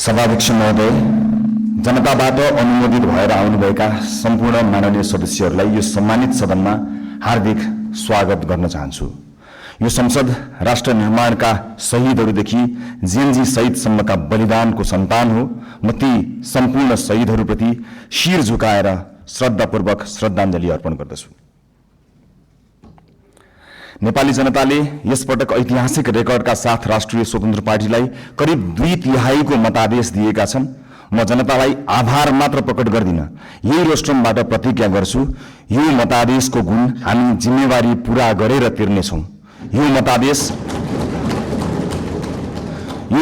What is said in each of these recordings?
सभाध्यक्ष महोदय, जनताबाट अनुमोदित भएर आउनुभएका सम्पूर्ण माननीय सदस्यहरूलाई यो सम्मानित सदनमा हार्दिक स्वागत गर्न चाहन्छु। यो संसद राष्ट्र निर्माणका शहीदहरूदेखि जेएनजी शहीदसम्मका बलिदानको सन्तान हो। म ती सम्पूर्ण शहीदहरूप्रति शिर झुकाएर श्रद्धापूर्वक श्रद्धाञ्जली अर्पण गर्दछु। नेपाली जनताले यसपटक ऐतिहासिक रेकर्डका साथ राष्ट्रिय स्वतन्त्र पार्टीलाई करिब 2/3 मतादेश दिएका छन्। म जनतालाई आभार मात्र प्रकट गर्दिन, यही रोस्ट्रमबाट प्रतिज्ञा गर्छु, यो मतादेशको गुण हामी जिम्मेवारी पूरा गरेर तिर्नेछौँ। यो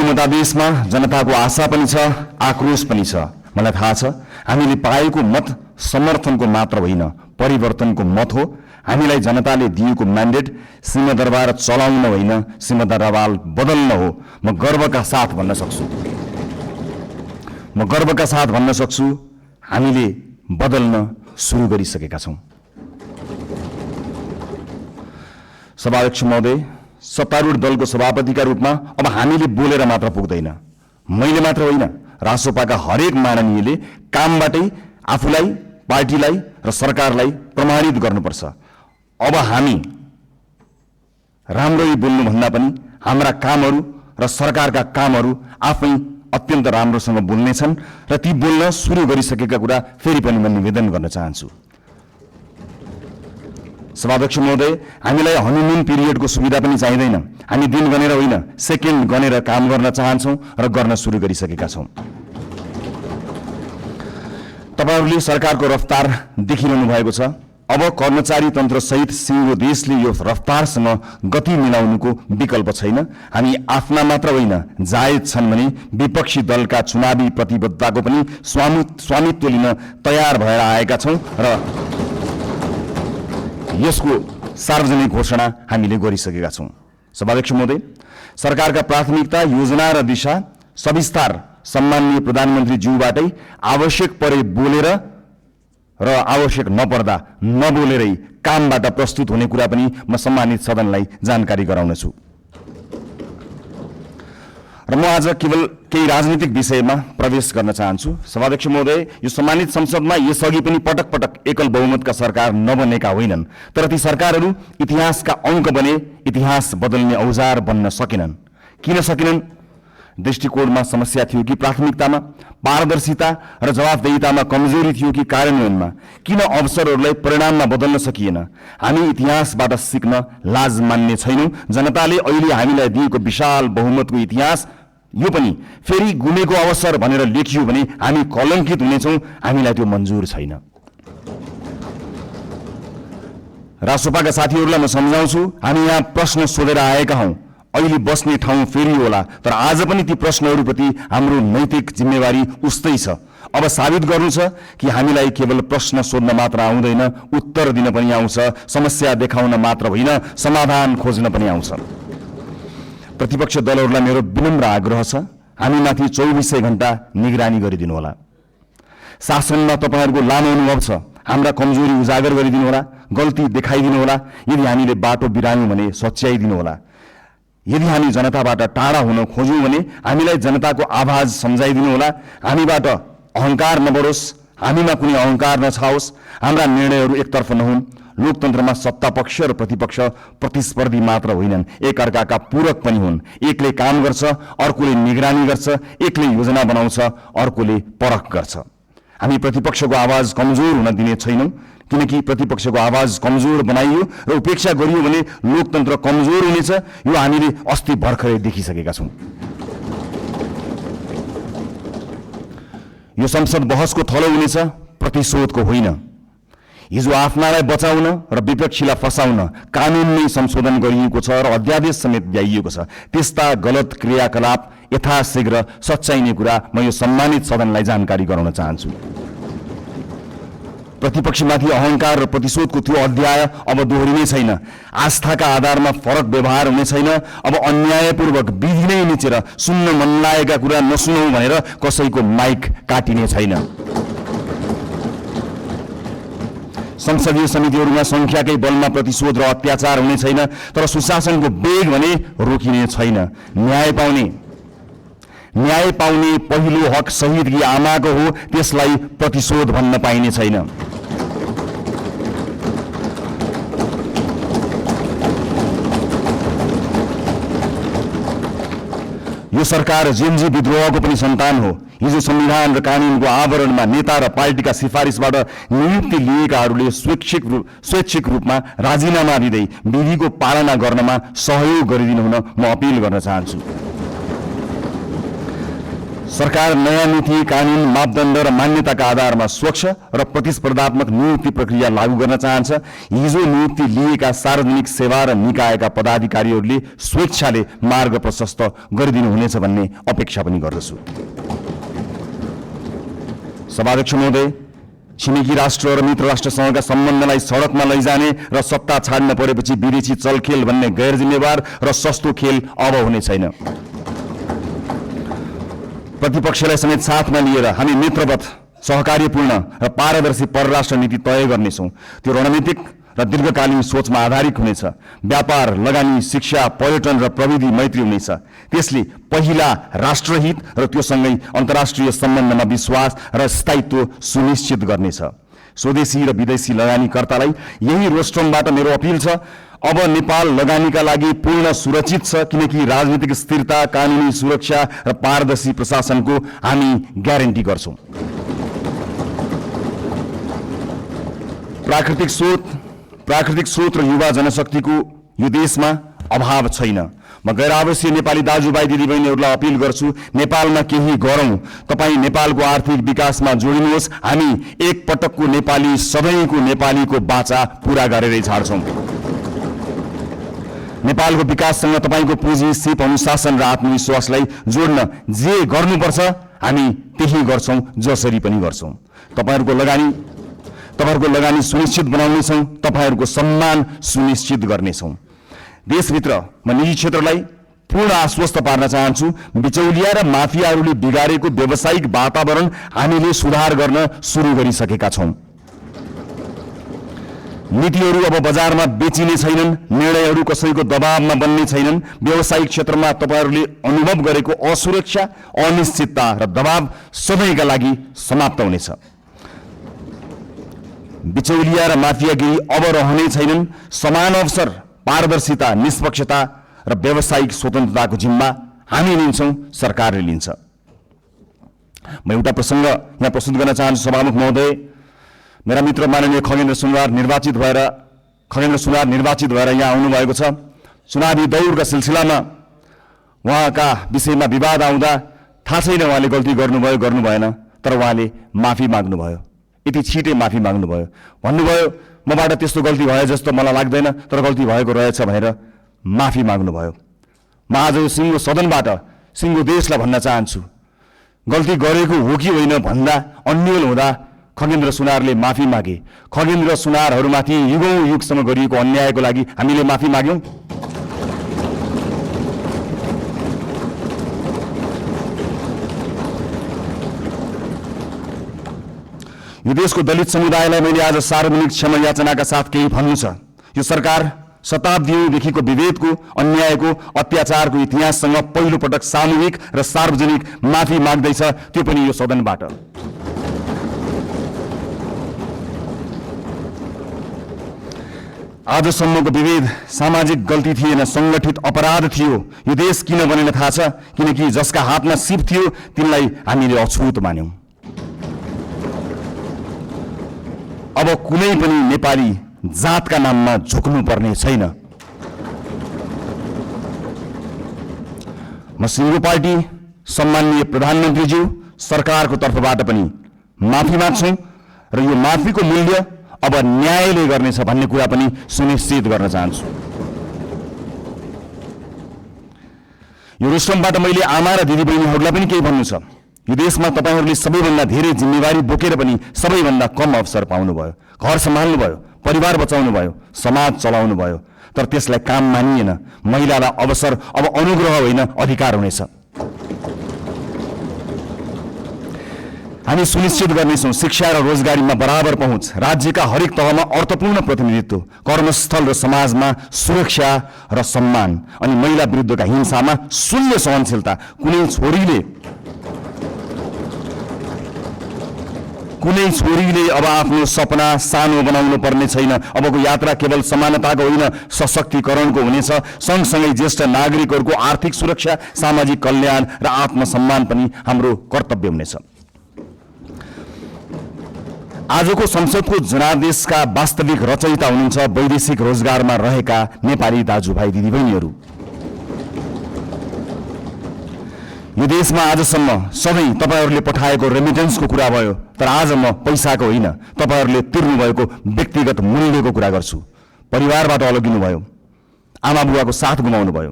मतादेशमा जनताको आशा पनि छ, आक्रोश पनि छ। मलाई थाहा छ हामीले पाएको मत समर्थनको मात्र होइन, परिवर्तनको मत हो। हामीलाई जनताले दिएको म्यान्डेट सिंहदरबार चलाउन होइन, सिंहदरबार बदल्न हो। म गर्वका साथ भन्न सक्छु हामीले बदल्न सुरु गरिसकेका छौँ। सभाध्यक्ष महोदय, सत्तारूढ दलको सभापतिका रूपमा अब हामीले बोलेर मात्र पुग्दैन। मैले मात्र होइन, रासोपाका हरेक माननीयले कामबाटै आफूलाई, पार्टीलाई र सरकारलाई प्रमाणित गर्नुपर्छ। अब हामी राम्ररी बोल्नुभन्दा पनि हाम्रा कामहरू र सरकारका कामहरू आफै अत्यन्त राम्रोसँग बोल्नेछन् र ती बोल्न सुरु गरिसकेका कुरा फेरि पनि म निवेदन गर्न चाहन्छु। सभाध्यक्ष महोदय, हामीलाई हनीमुन पिरियडको सुविधा पनि चाहिँदैन। हामी दिन गनेर होइन, सेकेन्ड गनेर काम गर्न चाहन्छौँ र गर्न सुरु गरिसकेका छौँ। तपाईहरूले सरकारको रफ्तार देखिरहनु भएको छ। अब कर्मचारी तन्त्र सहित सिङ्गो देशले यो रफ्तारसँग गति मिलाउनुको विकल्प छैन। हामी आफ्ना मात्र होइन, जायज छन् भने विपक्षी दलका चुनावी प्रतिबद्धताको पनि स्वामित्व लिन तयार भएर आएका छौँ र यसको सार्वजनिक घोषणा हामीले गरिसकेका छौँ। सभाध्यक्ष महोदय, सरकारका प्राथमिकता, योजना र दिशा सविस्तार सम्माननीय प्रधानमन्त्री ज्यूबाटै आवश्यक परे बोलेर र आवश्यक नपर्दा नबोलेरै कामबाट प्रस्तुत हुने कुरा पनि म सम्मानित सदनलाई जानकारी गराउनेछु। र म आज केवल केही राजनीतिक विषयमा प्रवेश गर्न चाहन्छु। सभाध्यक्ष महोदय, यो सम्मानित संसदमा यसअघि पनि पटक पटक एकल बहुमतका सरकार नबनेका होइनन्, तर ती सरकारहरू इतिहासका अङ्क बने, इतिहास बदल्ने औजार बन्न सकेनन्। किन सकेनन्? दृष्टिकोणमा समस्या थियो कि प्राथमिकतामा, पारदर्शिता र जवाफदेहितामा कमजोरी थियो कि कार्यान्वयनमा? किन अवसरहरूलाई परिणाममा बदल्न सकिएन? हामी इतिहासबाट सिक्न लाज मान्ने छैनौँ। जनताले अहिले हामीलाई दिएको विशाल बहुमतको इतिहास यो पनि फेरि गुमेको अवसर भनेर लेखियो भने हामी कलङ्कित हुनेछौँ। हामीलाई त्यो मन्जुर छैन। रासोपाका साथीहरूलाई म सम्झाउँछु, हामी यहाँ प्रश्न सोधेर आएका हौँ। अहिले बस्ने ठाउँ फेरि होला, तर आज पनि ती प्रश्नहरूप्रति हाम्रो नैतिक जिम्मेवारी उस्तै छ। अब साबित गर्नु छ कि हामीलाई केवल प्रश्न सोध्न मात्र आउँदैन, उत्तर दिन पनि आउँछ। समस्या देखाउन मात्र होइन, समाधान खोज्न पनि आउँछ। प्रतिपक्ष दलहरूलाई मेरो विनम्र आग्रह छ, हामीमाथि 24 घण्टा निगरानी गरिदिनु होला। शासनमा तपाईँहरूको लामो अनुभव छ, हाम्रा कमजोरी उजागर गरिदिनु होला, गल्ती देखाइदिनु होला। यदि हामीले बाटो बिरायौँ भने सच्याइदिनु होला। यदि हामी जनताबाट टाढा हुन खोज्यौँ भने हामीलाई जनताको आवाज सम्झाइदिनु होला। हामीबाट अहङ्कार नबढोस्, हामीमा कुनै अहङ्कार नछाओस्, हाम्रा निर्णयहरू एकतर्फ नहुन्। लोकतन्त्रमा सत्ता पक्ष र प्रतिपक्ष प्रतिस्पर्धी मात्र होइनन्, एकअर्काका पूरक पनि हुन्। एकले काम गर्छ, अर्कोले निगरानी गर्छ। एकले योजना बनाउँछ, अर्कोले परख गर्छ। हामी प्रतिपक्षको आवाज कमजोर हुन दिने छैनौँ, किनकि प्रतिपक्षको आवाज कमजोर बनाइयो र उपेक्षा गरियो भने लोकतन्त्र कमजोर हुनेछ। यो हामीले अस्ति भर्खरै देखिसकेका छौँ। यो संसद बहसको थलो हुनेछ, प्रतिशोधको होइन। हिजो आफ्नालाई बचाउन र विपक्षीलाई फसाउन कानुनमै संशोधन गरिएको छ र अध्यादेश समेत ल्याइएको छ। त्यस्ता गलत क्रियाकलाप यथाशीघ्र सच्याइने कुरा म यो सम्मानित सदनलाई जानकारी गराउन चाहन्छु। प्रतिपक्षमाथि अहङ्कार र प्रतिशोधको त्यो अध्याय अब दोहोरिने छैन। आस्थाका आधारमा फरक व्यवहार हुने छैन। अब अन्यायपूर्वक विधि नै निचेर सुन्न मन लागेका कुरा नसुनौ भनेर कसैको माइक काटिने छैन। संसदीय समितिहरूमा संख्याकै बलमा प्रतिशोध र अत्याचार हुने छैन, तर सुशासनको वेग भने रोकिने छैन। न्याय पाउने न्याय पाउने पहिलो हक शहीदकी आमाको हो, त्यसलाई प्रतिशोध भन्न पाइने छैन। यो सरकार जेनजी विद्रोहको पनि सन्तान हो। हिजो संविधान र कानूनको आवरणमा नेता र पार्टीका सिफारिसबाट नियुक्ति लिएकाहरूले स्वैच्छिक रूपमा राजीनामा दिँदै विधिको पालना गर्नमा सहयोग गरिदिनु हुन म अपिल गर्न चाहन्छु। सरकार नयाँ नीति, कानून, मापदण्ड र मान्यताका आधारमा स्वच्छ र प्रतिस्पर्धात्मक नियुक्ति प्रक्रिया लागू गर्न चाहन्छ। हिजो नियुक्ति लिएका सार्वजनिक सेवा र निकायका पदाधिकारीहरूले स्वेच्छाले मार्ग प्रशस्त गरिदिनु हुनेछ भन्ने अपेक्षा पनि गर्दछु। सभाध्यक्ष महोदय, छिमेकी राष्ट्र र मित्र राष्ट्रसँगका सम्बन्धलाई सडकमा लैजाने र सत्ता छाड्न परेपछि विदेशी चलखेल भन्ने गैर जिम्मेवार र सस्तो खेल अब हुने छैन। प्रतिपक्षलाई समेत साथमा लिएर हामी मित्रवत, सहकार्यपूर्ण र पारदर्शी परराष्ट्र नीति तय गर्नेछौँ। त्यो रणनीतिक र दीर्घकालीन सोचमा आधारित हुनेछ। व्यापार, लगानी, शिक्षा, पर्यटन र प्रविधि मैत्री हुनेछ। त्यसले पहिला राष्ट्रहित र त्योसँगै अन्तर्राष्ट्रिय सम्बन्धमा विश्वास र स्थायित्व सुनिश्चित गर्नेछ। स्वदेशी र विदेशी लगानीकर्तालाई यही रोस्ट्रमबाट मेरो अपिल छ, अब नेपाल लगानीका लागि पूर्ण सुरक्षित छ, किनकि राजनीतिक स्थिरता, कानुनी सुरक्षा र पारदर्शी प्रशासनको हामी ग्यारेन्टी गर्छौँ। प्राकृतिक स्रोत र युवा जनशक्तिको यो देशमा अभाव छैन। म गैर आवासीय नेपाली दाजुभाइ दिदीबहिनीहरूलाई अपिल गर्छु, नेपालमा केही गरौँ। तपाईँ नेपालको आर्थिक विकासमा जोडिनुहोस्। हामी एक पटकको नेपाली, सधैँको नेपालीको बाचा पूरा गरेरै छाड्छौँ। नेपालको विकाससँग तपाईँको पुँजी, सिप, अनुशासन र आत्मविश्वासलाई जोड्न जे गर्नुपर्छ हामी त्यही गर्छौँ, जसरी पनि गर्छौँ। तपाईँहरूको लगानी सुनिश्चित बनाउनेछौँ, तपाईँहरूको सम्मान सुनिश्चित गर्नेछौँ। देशभित्र म निजी क्षेत्रलाई पूर्ण आश्वस्त पार्न चाहन्छु, बिचौलिया र माफियाहरूले बिगारेको व्यावसायिक वातावरण हामीले सुधार गर्न सुरु गरिसकेका छौँ। नीतिहरू अब बजारमा बेचिने छैनन्, निर्णयहरू कसैको दबावमा बन्ने छैनन्। व्यावसायिक क्षेत्रमा तपाईँहरूले अनुभव गरेको असुरक्षा, अनिश्चितता र दबाव सधैँका लागि समाप्त हुनेछ। बिचौलिया र माफियागिरी अब रहने छैनन्। समान अवसर, पारदर्शिता, निष्पक्षता र व्यावसायिक स्वतन्त्रताको जिम्मा हामी लिन्छौँ, सरकारले लिन्छ। म एउटा प्रसङ्ग यहाँ प्रस्तुत गर्न चाहन्छु। सभामुख महोदय, मेरा मित्र माननीय खगेन्द्र सुनवार निर्वाचित भएर यहाँ आउनुभएको छ। चुनावी दौडका सिलसिलामा उहाँका विषयमा विवाद आउँदा थाहा छैन उहाँले गल्ती गर्नुभयो गर्नु भएन, तर उहाँले माफी माग्नुभयो। यति छिटै माफी माग्नुभयो। भन्नुभयो मबाट त्यस्तो गल्ती भयो जस्तो मलाई लाग्दैन, तर गल्ती भएको रहेछ भनेर माफी माग्नुभयो। म आज यो सिङ्गो सदनबाट सिङ्गो देशलाई भन्न चाहन्छु, गल्ती गरेको हो कि होइन भन्दा अन्यल हुँदा खगेन्द्र सुनारले माफी मागे। खगेन्द्र सुनारहरूमाथि युगौं युगसम्म गरिएको अन्यायको लागि हामीले माफी माग्यौं। यो देशको दलित समुदायलाई मैले आज सार्वजनिक क्षमा याचनाका साथ केही भन्नु छ। यो सरकार शताब्दीदेखिको विभेदको, अन्यायको, अत्याचारको इतिहाससँग पहिलो पटक सामूहिक र सार्वजनिक माफी माग्दैछ, त्यो पनि यो सदनबाट। आजसम्मको विभेद सामाजिक गल्ती थिएन, संगठित अपराध थियो। यो देश किन बनेन थाहा छ? किनकि जसका हातमा सिप थियो तिनलाई हामीले अछुत मान्यौं। अब कुनै पनि नेपाली जातका नाममा झुक्नु पर्ने छैन। म सिङ्गो पार्टी, सम्माननीय प्रधानमन्त्रीज्यू, सरकारको तर्फबाट पनि माफी माग्छौं र यो माफीको मूल्य अब न्यायले गर्नेछ भन्ने कुरा पनि सुनिश्चित गर्न चाहन्छु। यो रोस्ट्रमबाट मैले आमा र दिदीबहिनीहरूलाई पनि केही भन्नु छ। यो देशमा तपाईहरूले सबैभन्दा धेरै जिम्मेवारी बोकेर पनि सबैभन्दा कम अवसर पाउनुभयो। घर सम्हाल्नुभयो, परिवार बचाउनुभयो, समाज चलाउनुभयो, तर त्यसलाई काम मानिएन। महिलालाई अवसर अब अनुग्रह होइन, अधिकार हुनेछ। हामी सुनिश्चित गर्नेछौँ शिक्षा र रोजगारीमा बराबर पहुँच, राज्यका हरेक तहमा अर्थपूर्ण प्रतिनिधित्व, कर्मस्थल र समाजमा सुरक्षा र सम्मान, अनि महिला विरुद्धका हिंसामा शून्य सहनशीलता। कुनै छोरीले अब आफ्नो सपना सानो बनाउनु पर्ने छैन। अबको यात्रा केवल समानताको होइन, सशक्तिकरणको हुनेछ। सँगसँगै ज्येष्ठ नागरिकहरूको आर्थिक सुरक्षा, सामाजिक कल्याण र आत्मसम्मान पनि हाम्रो कर्तव्य हुनेछ। आजको संसदको जनादेशका वास्तविक रचयिता हुनुहुन्छ वैदेशिक रोजगारमा रहेका नेपाली दाजुभाइ दिदीबहिनीहरू। यो देशमा आजसम्म सधैँ तपाईहरूले पठाएको रेमिटेन्सको कुरा भयो, तर आज म पैसाको होइन, तपाईहरूले तिर्नुभएको व्यक्तिगत मूल्यको कुरा गर्छु। परिवारबाट अलगिनु भयो, आमा बुवाको साथ गुमाउनु भयो,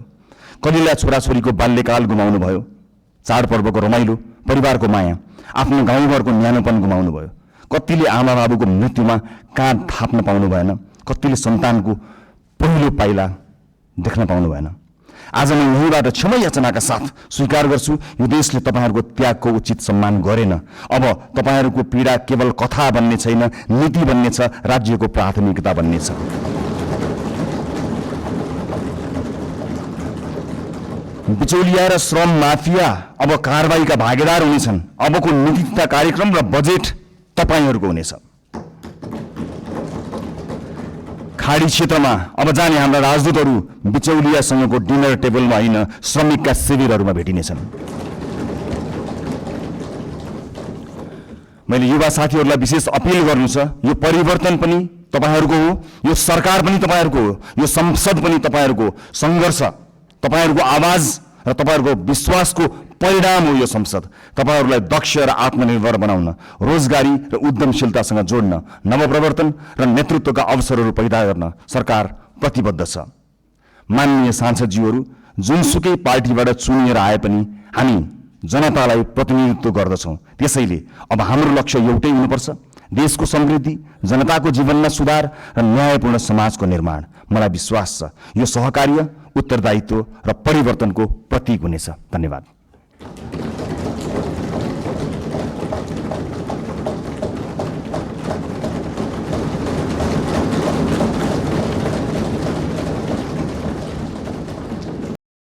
कलिला छोराछोरीको बाल्यकाल गुमाउनु भयो, चाडपर्वको रमाइलो, परिवारको माया, आफ्नो गाउँघरको न्यानोपन गुमाउनु भयो। कतिले आमा बाबुको मृत्युमा काँध थाप्न पाउनु भएन, कतिले सन्तानको पहिलो पाइला देख्न पाउनु भएन। आज म यहीँबाट क्षमा याचनाका साथ स्वीकार गर्छु, यो देशले तपाईहरूको त्यागको उचित सम्मान गरेन। अब तपाईहरूको पीडा केवल कथा बन्ने छैन, नीति बन्नेछ, राज्यको प्राथमिकता बन्नेछ। बिचौलिया र श्रम माफिया अब कारबाहीका भागीदार हुनेछन्। अबको नीति तथा कार्यक्रम र बजेट तपाईहरूको हुनेछ। खाडी क्षेत्रमा अब जाने हाम्रा राजदूतहरू बिचौलियासँगको डिनर टेबलमा होइन, श्रमिकका शिविरहरूमा भेटिनेछन्। मैले युवा साथीहरूलाई विशेष अपिल गर्नु छ, यो परिवर्तन पनि तपाईहरूको हो, यो सरकार पनि तपाईहरूको हो, यो संसद पनि तपाईहरूको सङ्घर्ष, तपाईहरूको आवाज र तपाईहरूको विश्वासको परिणाम हो यो संसद। तपाईहरूलाई दक्ष र आत्मनिर्भर बनाउन, रोजगारी र उद्यमशीलतासँग जोड्न, नवप्रवर्तन र नेतृत्वका अवसरहरू पैदा गर्न सरकार प्रतिबद्ध छ। माननीय सांसदज्यूहरू, जुनसुकै पार्टीबाट चुनिएर आए पनि हामी जनतालाई प्रतिनिधित्व गर्दछौँ। त्यसैले अब हाम्रो लक्ष्य एउटै हुनुपर्छ, देशको समृद्धि, जनताको जीवनमा सुधार र न्यायपूर्ण समाजको निर्माण। मलाई विश्वास छ यो सहकार्य, उत्तरदायित्व र परिवर्तनको प्रतीक हुनेछ। धन्यवाद।